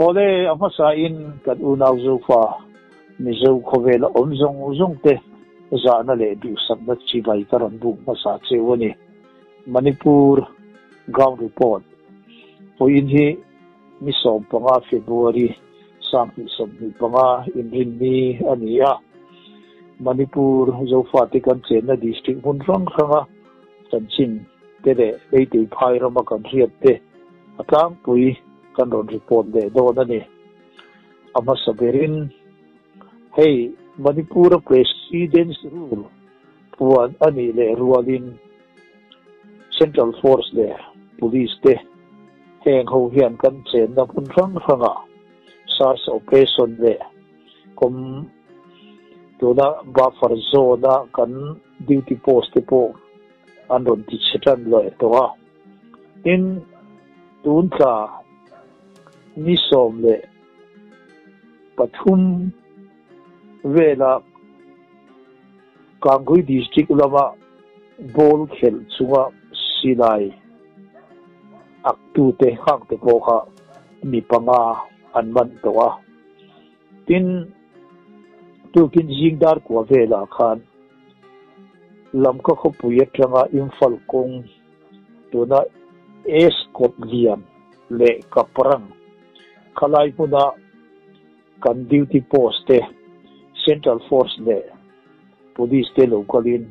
Awle, a hmasa in kan unau Zofa, Mizo khawvela awm zawng zawng te zahna leh duhsakna chibai ka rawn buk hmasa cheu a ni. Manipur Ground Report, Vawiin hi ni 15 February 2025 inrinni a ni a. Manipur Zofate kan chenna district hmun hrang hranga chanchin te leh Meitei phai rama kan hriat te a tlangpui kan rawn report leh dawn a ni. A hmasa berin hei Manipur-a President's Rule puan a nih leh rualin Central Force leh Police te heng ho hian kan chenna hmun hrang hrangah search operation leh kawm tuna buffer zone-a kan duty post te pawh an rawn ti chhe tan leh tawh a. Tin, tun tla ni 13 vela Kangui District lama ball khelh chunga silai aktute nghakte pawh kha mi panga an man tawh a. Tin, tukin zing dar kua velah khan Lamka khawpui atanga Imphal kawng tuna Escort lian leh Kaprang khalai hmuna kan duty post te Central Force leh Police te lo kalin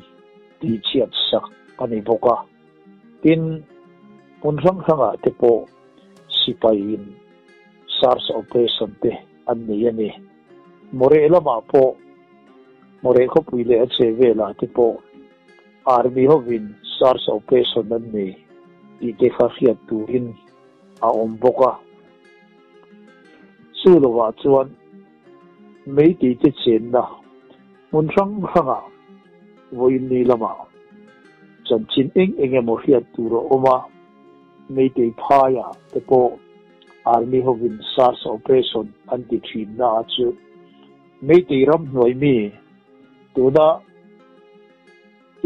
tihchhiat sak a ni bawk a. Tin, hmun hrang hrangah te pawh sipaiin search operation te an nei a ni. Moreh lamah pawh Moreh khawpui leh a che velah te pawh Army hovin search operation an nei tih te kha hriat turin a awm bawk a. Chu lovah chuan Meitei te chenna hmun hrang hrangah vawiin lamah chanchin eng eng emaw hriat tur a awm a, Meitei phaiah te pawh Army hovin search operation an ti thin na chu Meitei ram hnuai mi tuna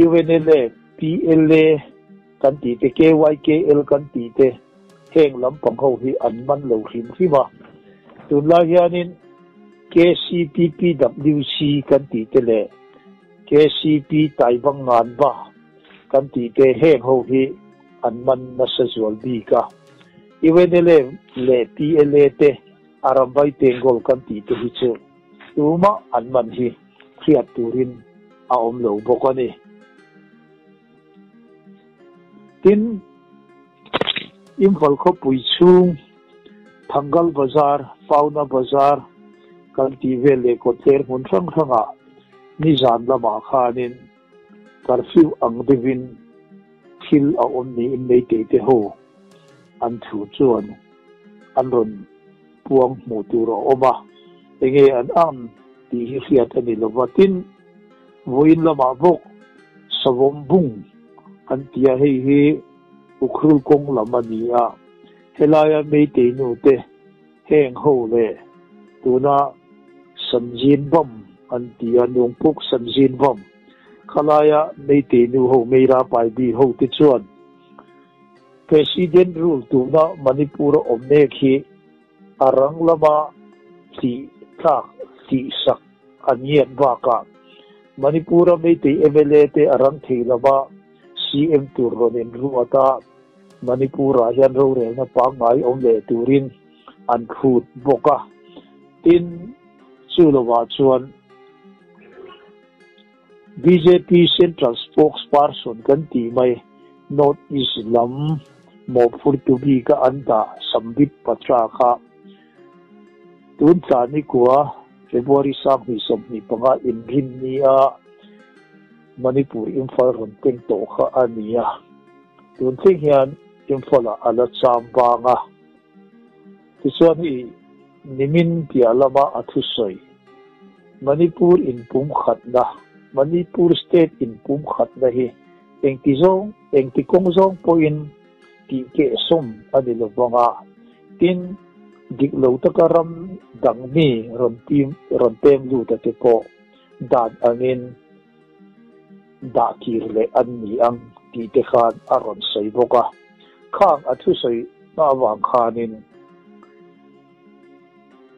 UNLA, PLA kan tih te, KYKL kan tih te heng lampang ho hi an man lo hrim hrim a. Tunlai hianin KCPPWC kan tih te leh KCP Taibang Nganba kan tih te heng ho hi an man nasa zual bik a. UNLA leh PLA te Arambai Tengol kan tih te hi chu tumah an man hi hriat turin a awm lo bawk a ni. Tin, Imphal khawpui chhung Thangal Bazar, Pauna Bazar kan tih vel leh kawtler hmun hrang hrangah nizan lamah khanin curfew ang deuhin thil a awm niin Meitei te ho an thu chuan an rawn puang hmuh tur a awm a, enge an ang tih hi hriat a ni lova. Tin, vawiin lamah bawk savawm bung an ti a, hei hi Ukhrul kawng lam a ni a, helaia Meitei nu te heng ho leh tuna Sanjin Bam an ti a, Nungpuk Sanjin Bam khalaia Meitei nu ho Meira Paibi ho te chuan President rule tuna Manipur a awm mek hi a rang lama tih tlak tih sak an ngiat bakah Manipur a Meitei mla te a rang thei lova CM tur rawn inruat a, Manipur ah hian rorelna pangngai awm leh turin an phut bawk a. Tin, chu lovah chuan Bjp Central Spokesperson kan tih mai North East lam mawhphurtu bika an dah Sambit Patra kha tun tla nikua February 2025 inrinni a Manipur Imphal rawn teng tawh kha a ni a, tun thleng hian Imphal-ah a la cham vang a. Tichuan hei nimin piah lama a thusawi, Manipur inpumkhatna, Manipur State inpumkhatna hi engti zawng, engti kawng zawng pawhin tih kehsawm a ni lo vang a, tin, dik lo taka ram dang mi rawn tim, rawn pem lut a te pawh dan angin dah kir leh an ni ang tih te khan a rawn sawi bawk a. Khang a thusawi hma avang khanin.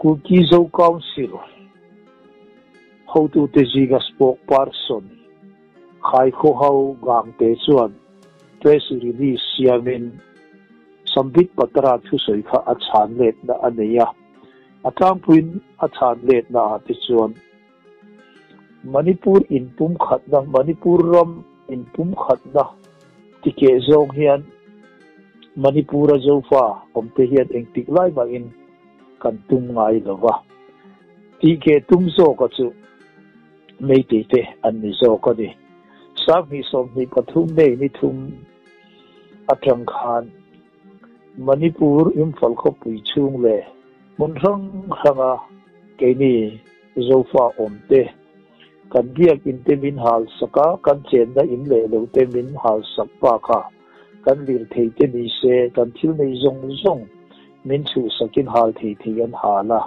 Kuki Zo Council hotute zinga spokesperson Khaikhawho Gangte chuan press release siamin Sambit Patra thusawi kha a chhan letna a nei a, a tlangpuiin a chhan letna ah te chuan Manipur inpumkhatna, Manipur ram inpumkhatna tikeh zawng hian Manipur-a Zofa awmte hian engtik lai mahin kan tum ngai lo va, tihkeh tum zawka chu Meitei te an ni zawk a ni. 2023 May ni thum atang khan Manipur Imphal khawpui chhung leh hmun hrang hranga keini Zofa awm te kan biakin te min hal sak a, kan chenna in leh lo te min hal sak bakah kan lirthei te ni se kan thil nei zawng zawng min chhuhsakin hal thei thei an hal a,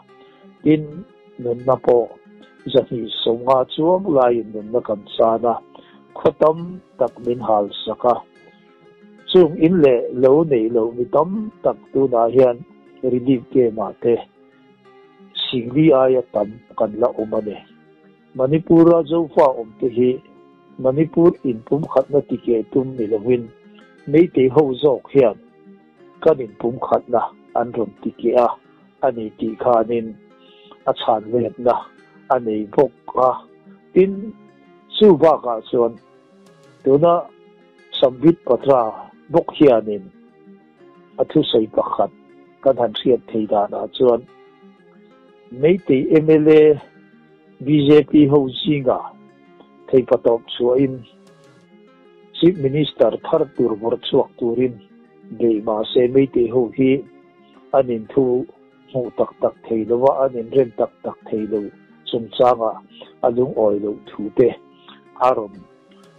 tin nunna pawh 250 chuang laiin nunna kan chan a, khaw tam tak min hal sak a. Chung in leh lo neih loh mi tam tak tunah hian relief camp ah te singli aia tam kan la awm a ni. Manipur-a Zofa awm te hi Manipur inpumkhatna tikeh tum ni lovin Meitei ho zawk hian kan inpumkhatna an rawn tikeh a a ni tih khanin a chhan letna a nei bawk a. Tin, chu bakah chuan tuna Sambit Patra bawk hianin a thusawi pakhat kan han hriat thei danah chuan Meitei mla bjp ho zinga theipatawp chhuahin Chief Minister thar tur vawrh chhuak turin beih mahse Meitei ho hi an inthu hmuh tak tak thei lo a, an inrem tak tak thei lo chungchangah a lungawi loh thu te a rawn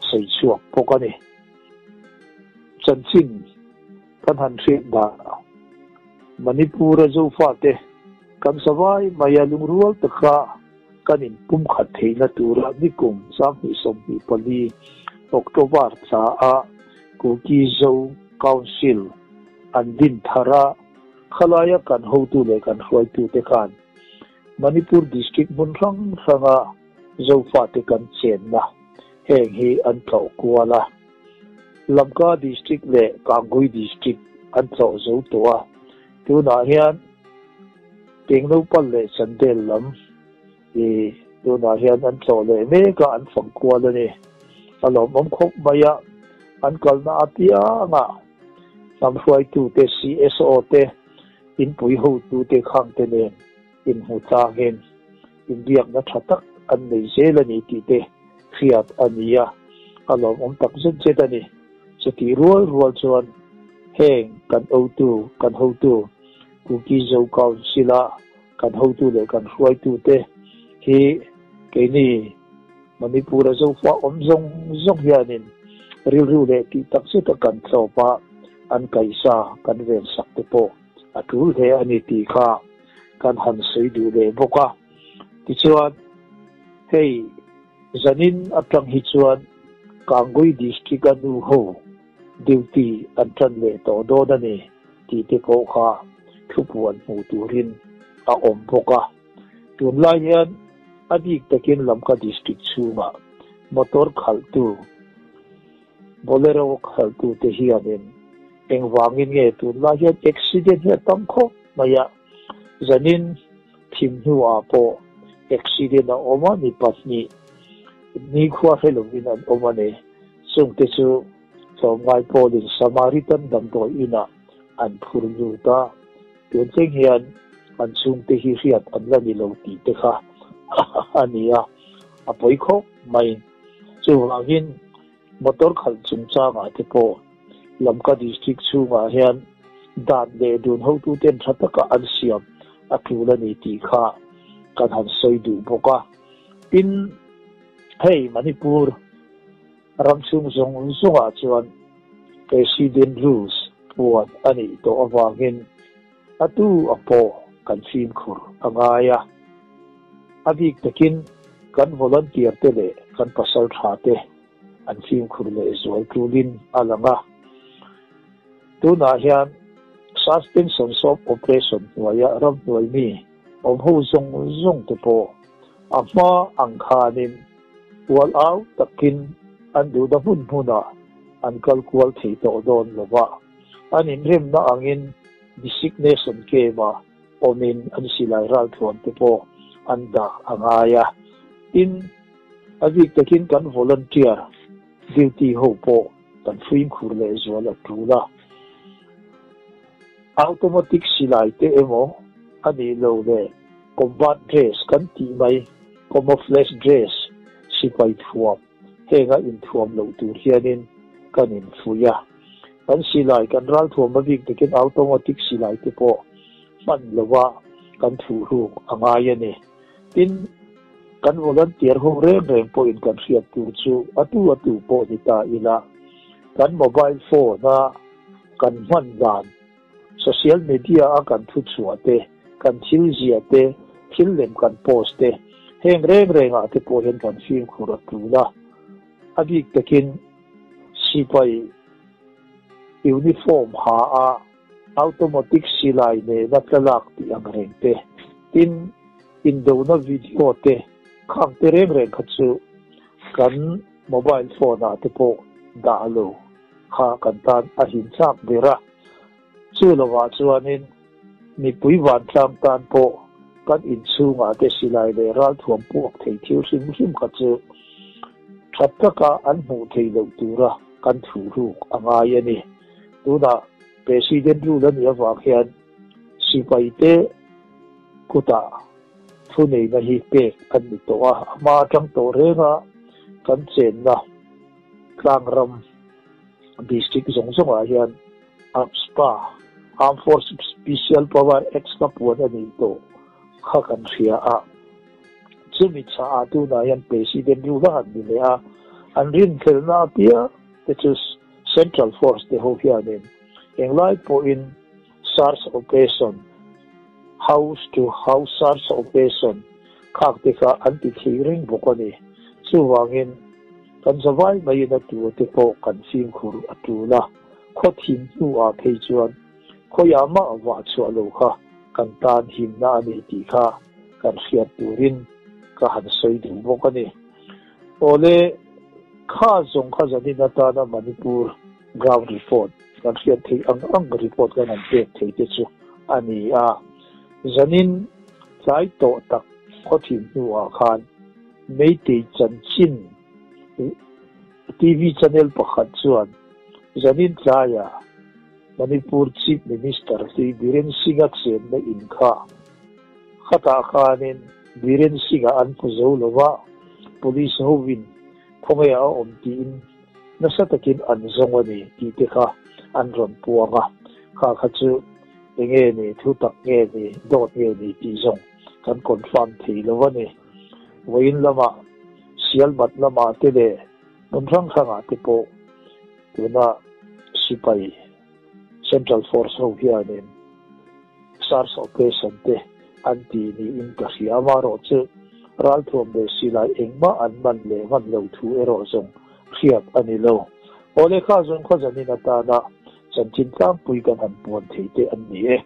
sawi chhuak bawk a ni. Chanchin kan han hriat danah Manipur-a Zofate kan savai maia lungrual taka kan inpumkhat theihna tura nikum 2024 October thlaah Kuki Zo Council an din thar a, khalaia kan hotu leh kan hruaitute khan Manipur District hmun hrang hranga Zofate kan chenna heng hi an tlawh kual a. Lamka District leh Kangui District an tlawh zo tawh a, tunah hian Tengnopal leh Chandel lam hi tunah hian an tlawh leh mek a, an fang kual a ni. A lawmawm khawp mai a, an kalna apiangah hnam hruaitute, CSO te, inpui hotute khangte nen inhmu tlangin inbiakna tha tak an nei zel a ni tih te hriat a ni a, a lawmawm tak zet zet a ni. Chutih rual rual chuan heng kan otu, kan hotu, Kuki Zo Council-a kan hotu leh kan hruaitute hi keini Manipur-a Zofa awm zawng zawng hianin rilru leh tih tak zeta kan tlawp a, an kaihsa kan vensak te pawh a tul hle a ni tih kha kan han sawi duh leh bawk a. Tichuan, hei zanin atang hi chuan Kangui District-a nu ho duty an tan leh tawh dawn a ni tih te pawh kha thupuan hmuh turin a awm bawk a. Tunlai hian a bik takin Lamka District chhungah motor khalhtu, Bolero khalhtute hianin engvangin nge tunlai hian accident hi a tam khawp mai a, zanin thim hnuah pawh accident a awm a, mi pahnih nikhua hre lovin an awm a ni. Chungte chu tlawmngai pawlin Samaritan damdawi inah an phur lut a, tun thleng hian an chhungte hi hriat an la ni lo tih te kha a ni a, a pawi khawp mai. Chuvangin motor khalh chungchangah te pawh Lamka District chhungah hian dan leh dun hotuten tha taka an siam a tul a ni tih kha kan han sawi duh bawk a. Tin, hei Manipur ram chhung zawng zawngah chuan President Rules puan a nih tawh avangin a tu a pawh kan fimkhur a ngai a. A bik takin kan volunteer te leh kan pasal tha te an fimkhur leh zual tulin a lang a. Tunah hian Suspension Soap Operation hnuaia ramhnuai mi Awm ho zawng zawng te pawh a hma ang khanin ual au takin an duhna hmun hmunah an kal kual thei tawh dawn lo va. An inremna angin designation camp-ah awmin an silai ralthuam te pawh an dah a ngai a. Tin, a bik takin kan volunteer duty ho pawh kan fimkhur lehzual a tul a. Automatic silai te emaw a nih loh leh combat dress kan tih mai, camouflage dress, sipai thuam henga inthuam loh tur hianin kan infuih a. Kan silai kan ralthuam a bik takin automatic silai te pawh hman lova kan thuhruk a ngai a ni. Tin, kan volunteer ho reng reng pawhin kan hriat tur chu a tu a tu pawh ni ta ila, kan mobile phone a kan hman dan, social media a kan thu chhuah te, kan thil ziah te, thil lem kan post te, heng reng rengah te pawh hian kan fimkhur a tul a. A bik takin sipai uniform ha a automatic silai nena tlalak tih ang reng te, tin indona video te khang te reng reng kha chu kan mobile phone ah te pawh dah lo kha kan tan a him chak ber a. Chu lovah chuanin mipui vantlang tan pawh kan inchhungah te silai leh ralthuam puak thei thil hrim hrim kha chu tha taka an hmuh theih loh tura kan thuhruk a ngai a ni. Tunah President rule a nih avang hian sipaite kutah thuneihna hi pek an ni tawh a, a hma atang tawh renga kan chenna tlangram district zawng zawngah hian AFSPA, Armed Force Special Power Act kha puan a nih tawh kha kan hria a. Chumi chhah ah tunah hian President rule a han ni leh a, an rinhlelhna apiang te chu Central Force te ho hianin englai pawhin search operation, house to house search operation khak te kha an ti thei reng bawk a ni. Chuvangin kan zavai maiin a tu te pawh kan fimkhur a tul a, khaw thim hnuah phei chuan khawiah mah vah chhuah lo kha kan tan himna a ni tih kha kan hriat turin ka han sawi duh bawk a ni. Awle, kha zawng kha zanin atana Manipur ground report kan hriat theih ang ang report kan han pek thei te chu a ni a. Zanin tlai tawh tak khawthim hnuah khan Meitei chanchin TV channel pakhat chuan zanin tlaiah Manipur Chief Minister hlui Biren Singh-a chenna in kha khatah khanin Biren Singh-a an hmu zo lo va, Police hovin khawnge a awm tiin nasa takin an zawng a ni tih te kha an rawn puang a, kha kha chu enge ni, thu tak nge ni, dawt nge ni tih zawng kan confirm thei lo a ni. Vawiin lamah Sialmat lamah te leh hmun hrang hrangah te pawh tuna sipai Central Force ho hianin search operation te an ti niin ka hria. Amaherawhchu ralthuam leh silai engmah an man leh hman lo thu erawh zawng hriat a ni lo. Aw lehkha zawng khaw zanin atana chanchin tlangpui kan han puan thei te an ni e.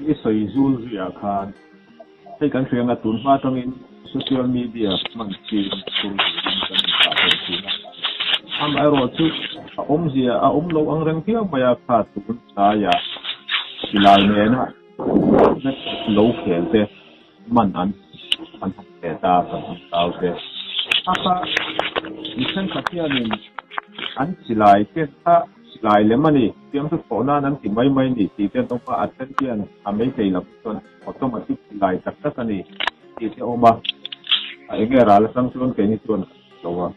I sawi zul zuiah khan hei kan hria anga tun hma atangin social media hman chin tur turin kan inchah tawh thin a. Amaherawhchu a awmzia a awm lo ang reng viau mai a, kha tun tlaiah silai nena lo khel te man an an han pe ta kan han tau te. A kha mi thenkhat hianin an silai te kha silai lem a ni, fiamthu thawh nan an ti mai mai ni tih te an awm a, a then hian a meitei lam chuan automatic silai tak tak a ni tih te a awm a, a enge ral atang chuan keini chuan kan hmu lo a.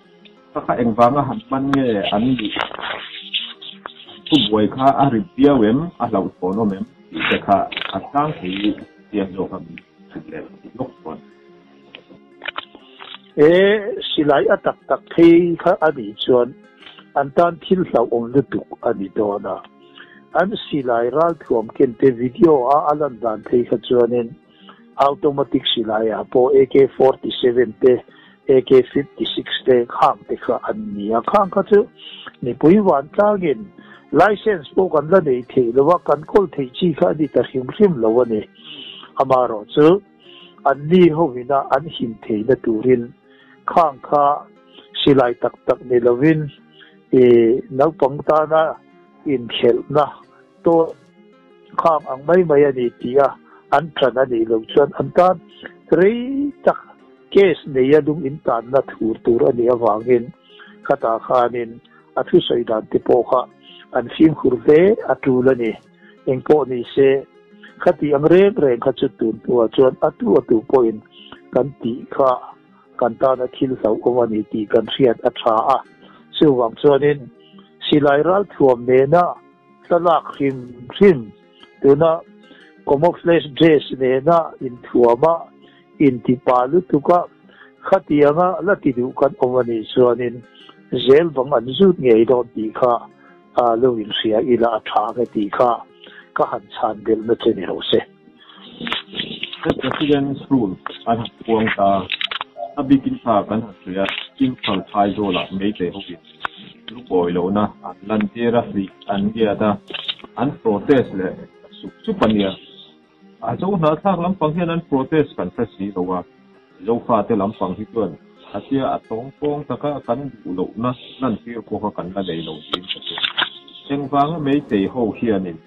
Kha kha engvanga han hman nge an nih? An thubuai kha a rit viau em? A hlauhthawn awm em? Tih te kha a tlang thei chiang zawk a min hrilh leh lawk chuan. E, silai a tak tak phei kha a nih chuan an tan thil hlauhawm lutuk a ni dawn a. An silai ralthuam ken te video a a lan dan phei kha chuanin Automatic silai ah pawh AK-47 te, AK-56 te khang te kha an ni a. Khang kha chu mipui vantlangin license pawh kan la nei theih lo a, kan kawl theih chi kha a ni ta hrim hrim lo a ni. Amaherawhchu, anni hovina an him theihna turin khang kha silai tak tak ni lovin i naupang tana inkhelhna tawn khang ang mai mai a ni tia an ṭan a nih loh chuan an tan rei tak case neia lung intanna thur tur a nih avangin khatah khanin a thusawi dan te pawh kha an fimkhur hle a tul a ni. Engpawh ni se, khati ang reng reng kha chu tun hnuah chuan a tu a tu pawhin kan tih kha kan tana thil hlauhawm a ni tih kan hriat a tha a. Chuvang chuanin silai ralthuam nena thlalak hrim hrim tuna camouflage dress nena inthuama intipa lutuka khatianga la ti duh kan awm a nih chuanin zel bang an zut ngei dawn tih kha a lo inhria ila a tha nge tih kha ka han chhan belhna che ni lo se. The President's Rule an han puang ta. A bikin kha kan han sawi a, Imphal Phaizawlah Meitei hovin lungawi lohna an lantir a, hlih an ngiat a, an protest leh sup sup a nia. A zo hnathlak lampang hian an protest kan hre si lo a, Zofate lampang hi chuan khatia a tawng pawng taka kan duh lohna lantir pawh kha kan la nei lo tiin ka hria. Engvanga Meitei ho hianin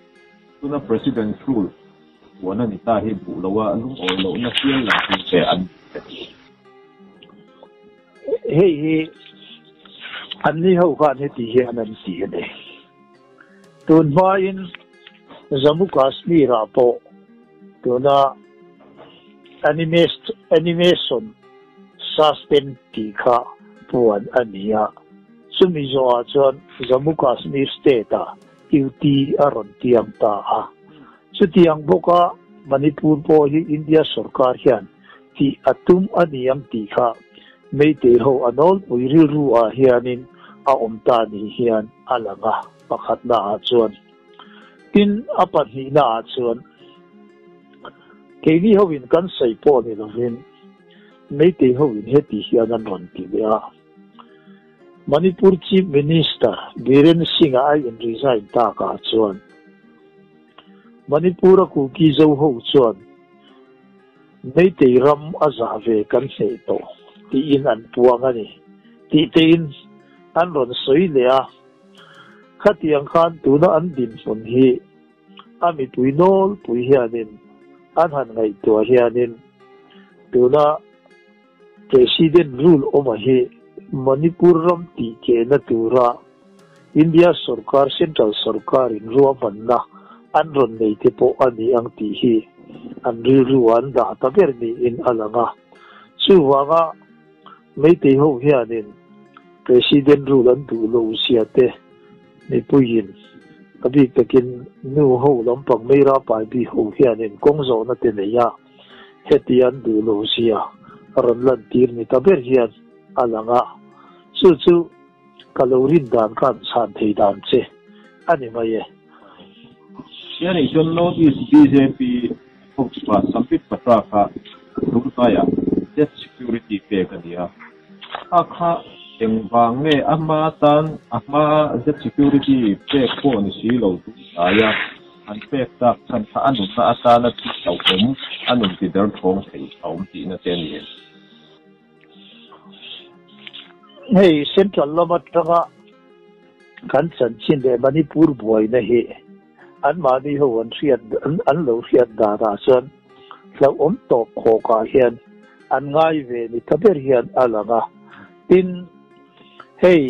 tuna President's Rule puan a ni ta hi duh loa lungawi lohna hial lantir te an duh te. Hei hi anni ho khan heti hian an ti a ni. Tun hmain Jammu Kashmir ah pawh tuna animation suspend tih kha puan a ni a, chumi zawhah chuan Jammu Kashmir state ah UT a rawn tiang ta a. Chutiang bawka Manipur pawh hi India sorkar hian tih a tum a ni ang tih kha Meitei ho a nawlpui rilru ah hianin a awm ta ni hian a lang a, pakhatna ah chuan. Tin, a pahnihna ah chuan keini ho in kan sawi pawh ni lovin Meitei ho in heti hian an rawn ti leh a, Manipur Chief Minister Biren Singh-a a in resign tak ah chuan Manipur a Kuki Zo ho chuan Meitei ram a zah ve kan hneh tawh tiin an puang a ni tih tein an rawn sawi leh a. Khatiang khan tuna an dinhmun hi a mipui nawlpui hianin an han ngaihtuah hianin tuna President rule awma hi Manipur ram tihkehna tura India sorkar, Central sorkarin ruahmanna an rawn nei te pawh a ni ang tih hi an rilru an dah ta ber niin a lang a. Chuvanga Meitei ho hianin President rule an duh lo zia te mipuiin a bik takin nu ho lampang Meira Paibi ho hianin kawng zawhna te nei a, heti an duh lo zia a rawn lantir ni ta ber hian a lang a. Chu chu Ka lo rin dan khan chhan thei dan che a ni mai e. Hria nih chuan North East bjp hotupa Sambit Patra kha tunhnaiah Death Security pek a ni a. Kha kha engvang nge a hma tan a hma Death Security pek pawh ni si lo tunhnaia an pek tak chhan kha a nunna atana thil hlauhawm a nun ti derthawng thei a awm tihna te a ni em? Hei Central lam atanga kan chanchin leh Manipur buaina hi anmahni ho an hriat an lo hriat danah chuan hlauhawm tawp khawkah hian an ngai ve ni ta ber hian a lang a. Tin, hei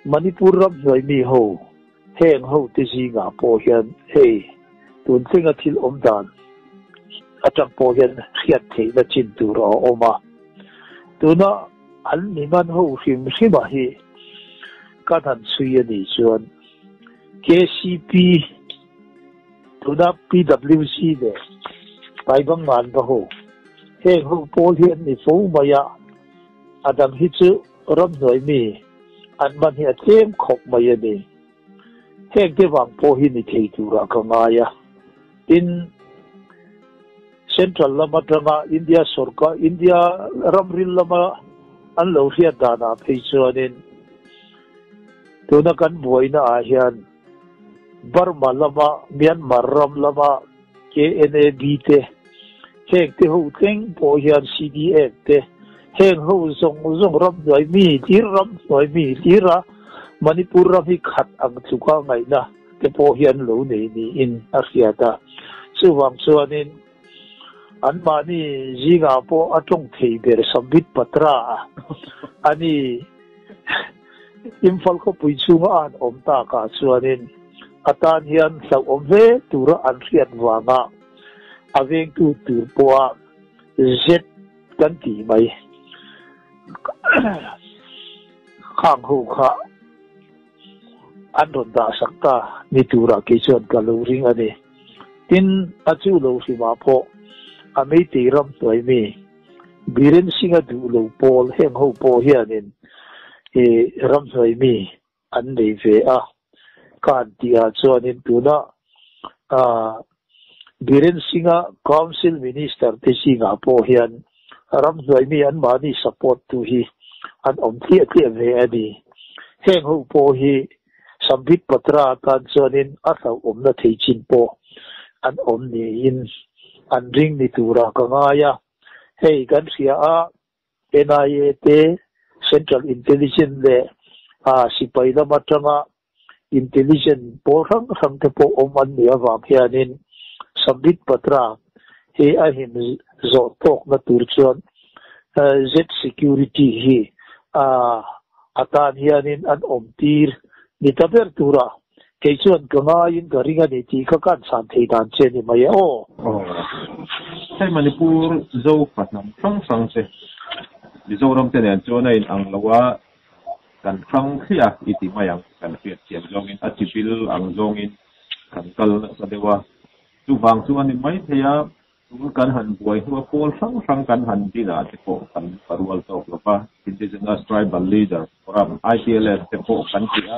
Manipur ramhnuai mi ho Heng hote zingah pawh hian hei tun thlenga thil awm dan atang pawh hian hriat theihna chin tur a awm a. Tuna an mi man ho hrim hrima hi kan han chhui a nih chuan KCP tuna PWC leh Paibang Nganba ho heng ho pawl hi an ni fo mai a, a dang hi chu ramhnuai mi An man hi a tlem khawp mai a ni. Heng te vang pawh hi ni thei turah ka ngai a. Tin, Central lam atanga India sorkar, India ramril lama an lo hriat danah phei chuanin tuna kan buaina ah hian Burma lama, Myanmar ram lama KNAB te heng te ho thleng pawh hian CDF te heng ho zawng zawng ram hnuai mi hlir ram hnuai mi hlir a Manipur ram hi khat ang tluka ngaihna te pawh hian lo nei niin a hriat a. Chuvang chuanin anmahni zingah pawh a tawng thei ber Sambit Patra a ani. Imphal khawpui chhunga a han awm takah chuanin a tan hian hlauhawm hle tura an hriat vanga a vengtu tur pawha Z kan tih mai khang ho kha an rawn dah sak ta ni turah kei chuan ka lo ring a ni. Tin, a chu lo hrimah pawh a Meitei ram hnuai mi Biren Singh-a duh lo pawl heng ho pawh hianin i ramhnuai mi an nei ve a, ka han tih ah chuanin tuna Biren Singh-a Council Minister te zingah pawh hian ramhnuai mi anmahni support tu hi an awm tliah tliah ve a ni. Heng ho pawh hi Sambit Patra atan chuanin a hlauhawmna thei chin pawh an awm niin an ring ni turah ka ngai a. Hei kan hria a, NIA te, Central Intelligence leh sipai lam atanga Intelligence pawl hrang hrang te pawh awm an nih avang hianin Sambit Patra hi a him zawh tawkna tur chuan Z-Security hi a tan hianin an awm tir ni ta ber tura kei chuan ka ngaiin ka ring a ni tih kha ka han chhan thei dan che ni mai e aw. Aw. Hei Manipur Zofa hnam hrang hrang te Mizoram te nen chuan a in ang lo a, kan hrang thliah i ti mai ang, kan hriat thiam zawngin a chibil ang zawngin kan kal nasa deuh a, chuvang chu a ni mai thei a. Tun kan han buai hnua pawl hrang hrang kan han din ah te pawh kan parual tawk lo va, Indigenous Tribal Leader Forum, ITLF, te pawh kan ti a,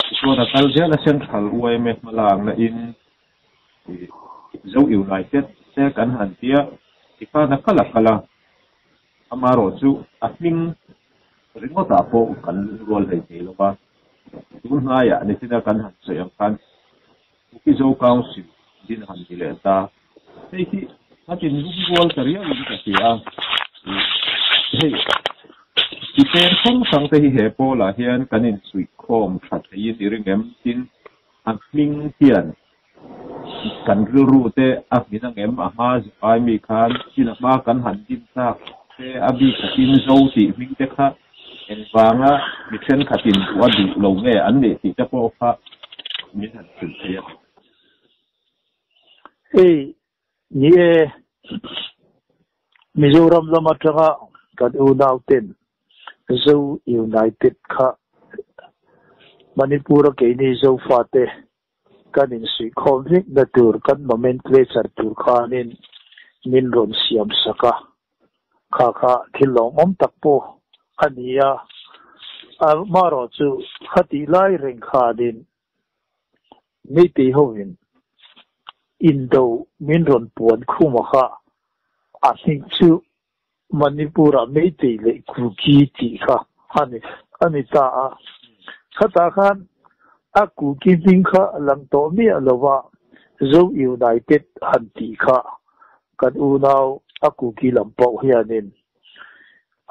tichuan a kal zel a Central yma hmalakna in Zo United te kan han ti a, tikhan a kal a kal a, amaherawhchu a hming ringawt ah pawh kan rual hlei thei lo va, tun hnaiah nichina kan han sawi ang khan Kuki-Zo Council din han ti leh ta. Hei hi a tinlung rual ta riau in ka hria a. Hei ti peng hrang hrang te hi he pawlah hian kan insuihkhawm tha theiin i ring em? Tin, a hming hian kan rilru te a hmin ang em? A hma zai mi khan tin a hma kan han din tak te a bik takin Zo tih hming te kha Engvanga mi thenkhatin duh a duh lo nge an nih tih te pawh kha min han hrilh thei a. Hei ni e, Mizoram lam atanga kan unauten Zo United kha Manipur-a keini Zofate kan insuihkhawm vekna tur kan nomenclature tur khanin min rawn siam sak a, kha kha thil lawmawm tak pawh a ni a, amaherawh chu khatih lai reng khanin Meitei hovin indo min rawn puan khum a kha a hming chu Manipur-ah Meitei leh Kuki tih kha a ni a ni ta a. Khatah khan a Kuki hming kha lang tawh miah lova Zo United han tih kha kan unau a Kuki lam pawh hianin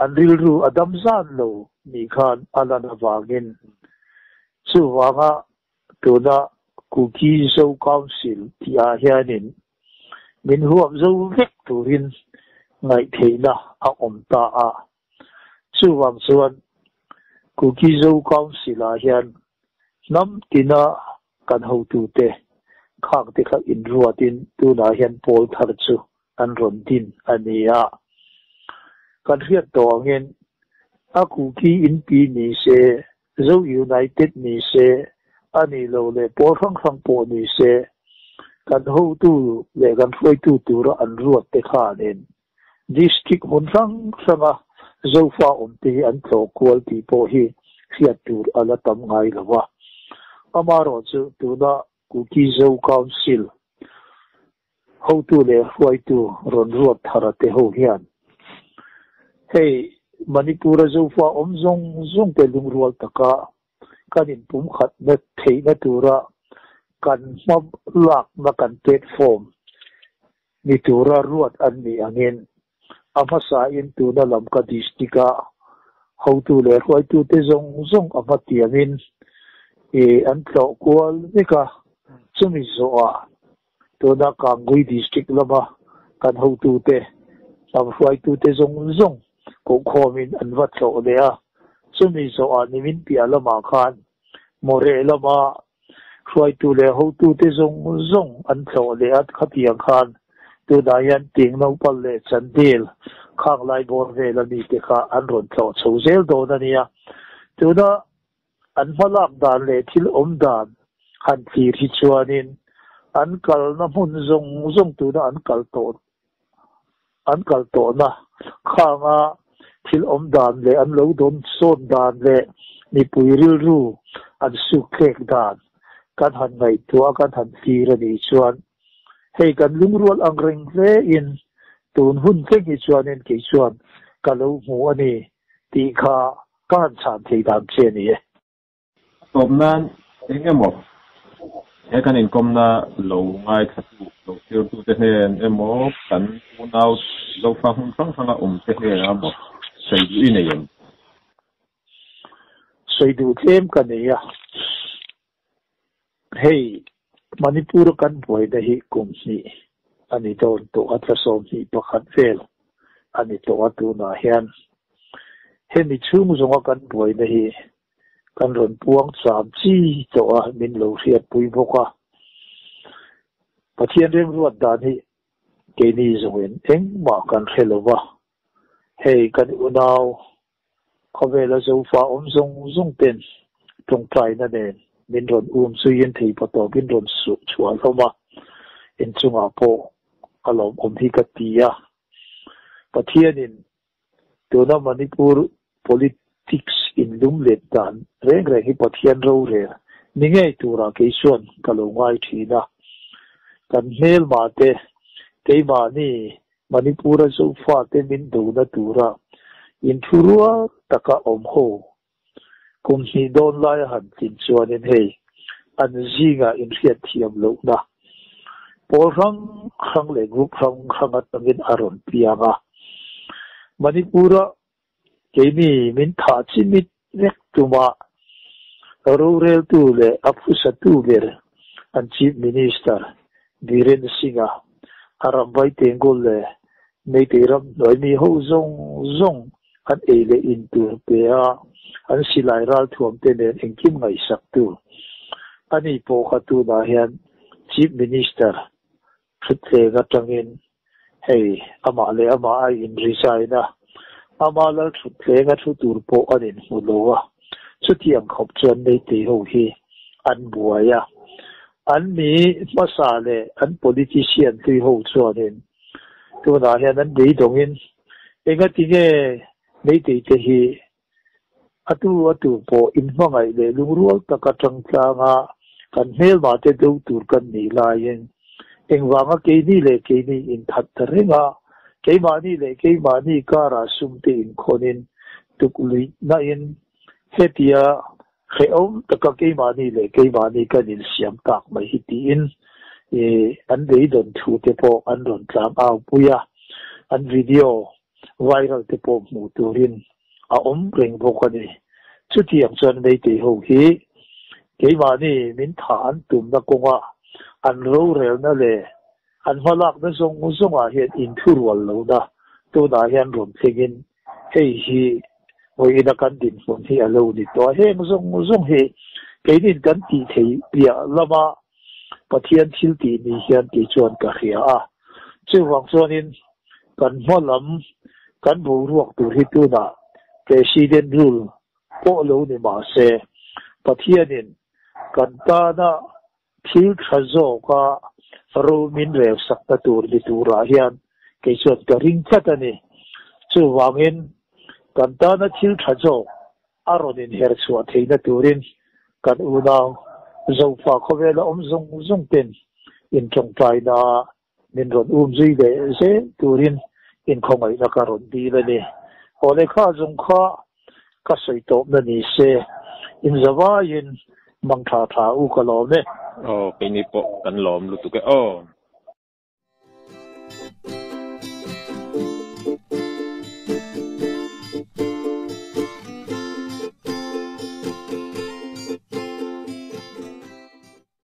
an rilru a dam zan lo nih khan a lan avangin chuvanga tuna Kuki Zo Council tihah hianin Min huam zo vek turin ngaihtheihna a awm ta a. Chuvang chuan Kuki Zo Council-ah hian hnam tina kan hotute khangte kha inruatin tunah hian pawl thar chu an rawn din a ni a. Kan hriat tawh angin a Kuki inpi ni se, Zo United ni se, a nih loh leh pawl hrang hrang pawh ni se, kan hotu leh kan hruaitu tura an ruat te khanin District hmun hrang hranga Zofa awmte hi an tlawh kual tih pawh hi hriat tur a la tam ngai lo a. Amaherawhchu tuna Kuki Zo Council Hotu leh hruaitu rawn ruat thar a te ho hian hei Manipur-a Zofa awm zawng zawng te lungrual taka kan inpumkhatna theihna tura kan hma lakna kan platform. Ni tura ruat an nih angin a hmasain tuna Lamka District-a hotu leh hruaitute zawng zawng a hmatiamin an tlawh kual vek a, chumi zawhah tuna Kangui District lama kan hotute, hnam hruaitute zawng zawng kohkhawmin an va tlawh leh a, chumi zawhah nimin piah lamah khan Moreh lama Hruaitu leh hotute zawng zawng an tlawh leh a, khatiang khan tunah hian Tingnopal leh Chandel khang lai bawr vela mite kha an rawn tlawh chho zel dawn a nia. Tuna an hmalak dan leh thil awm dan han thlir hi chuanin an kalna hmun zawng zawng tuna an kal tawh an kal tawhna khanga thil awm dan leh an lo dawn sawn dan leh mipui rilru an suk thlek dan kan han ngaihtuah a, kan han thlir a nih chuan hei kan lungrual ang reng hle in tun hun thleng hi chuanin kei chuan ka lo hmu a ni tih kha ka han chhan thei dan che a ni e. A tawp nan eng emaw he kan inkawmna lo ngaithlatu, lo thirtute hnen emaw, kan unau Zofa hmun hrang hranga awmte hnenah emaw sawi duh i nei em? Sawi duh tlem ka nei a. Hei Manipur kan buaina hi kum hnih a ni dawn tawh a, thla 21 vel a ni tawh a tunah hian. Hemi chhung zawnga kan buaina hi kan rawn puang cham chi tawh a, min lo hriatpui bawk a. Pathian remruat dan hi keini zawngin engmah kan hre lo va, hei kan unau Khawvela Zofa awm zawng zawng ten tawngtaina nen min rawn um zuiin thei pawh tawpin rawn suh chhuah hlawm a, inchungah pawh a lawmawm hi ka ti a. Pathianin tuna Manipur politics inlum let dan reng reng hi Pathian rorel ni ngei turah kei chuan ka lo ngai thin a. Kan hmelma te keimahni Manipur-a Zofate min dona tura inthurual taka awm ho kum hnih dawn lai a han tlin chuanin hei an zingah inhriatthiam lohna pawl hrang hrang leh group hrang hrang atangin a rawn piang a. Manipur-a keini min thah chimit vek tuma roreltu leh a phusatu ber an Chief Minister Biren Singh-a a ram vai Tengul leh Meitei ram hnuai mi ho zawng zawng an ei leh in tur pe a, an silai ralthuam te nen engkim ngaihsaktu a ni pawh kha tunah hian Chief Minister Thutthleng atangin hei amah leh amah a in resign a, ama lal thutthleng a thu tur pawh an in hmu lo a, chutiang khawp chuan Meitei ho hi an buai a. An mi hmasa leh an politician hlui ho chuanin tunah hian an beidawngin engatinge Meitei te hi A tu a tu pawh inhmangaih leh lungrual taka tangtlanga kan hmelma te do tur kan nih laiin engvanga keini leh keini inthat ta reng a, keimahni leh keimahni karah sum te inkhawnin tukluihna in hetia hrehawm taka keimahni leh keimahni kan insiam tak mai hi tiin an beidawn thu te pawh an rawn tlang au pui a, an video viral te pawh hmuh turin a awm reng bawk a ni. Chutiang chuan Meitei ho hi keimahni min thah an tumna kawnga an rorelna leh an hmalakna zawng zawngah hian inthurual lohna tunah hian rawn thlengin hei hi vawiina kan dinhmun hi a lo ni tawh a. Heng zawng zawng hi keinin kan tih theih piah lama Pathian thil tih ni hian kei chuan ka hria a. Chuvang chuanin kan hma lam kan boruak tur hi tunah President rule pawh lo ni mah se, Pathianin kan tana thil tha zawka ro min rel sakna tur ni turah hian kei chuan ka ring tlat a ni. Chuvangin kan tana thil tha zawk a rawn inher chhuah theihna turin kan unau Zofa khawvela awm zawng zawng ten intawngtaina min rawn um zui leh zel turin inkhawngaihna ka rawn dil a ni. Aw lehkha zawng kha ka sawi tawpna ni se, inzavaiin mang tha tha u ka lawm e. Aw, keini pawh kan lawm lutuk e aw.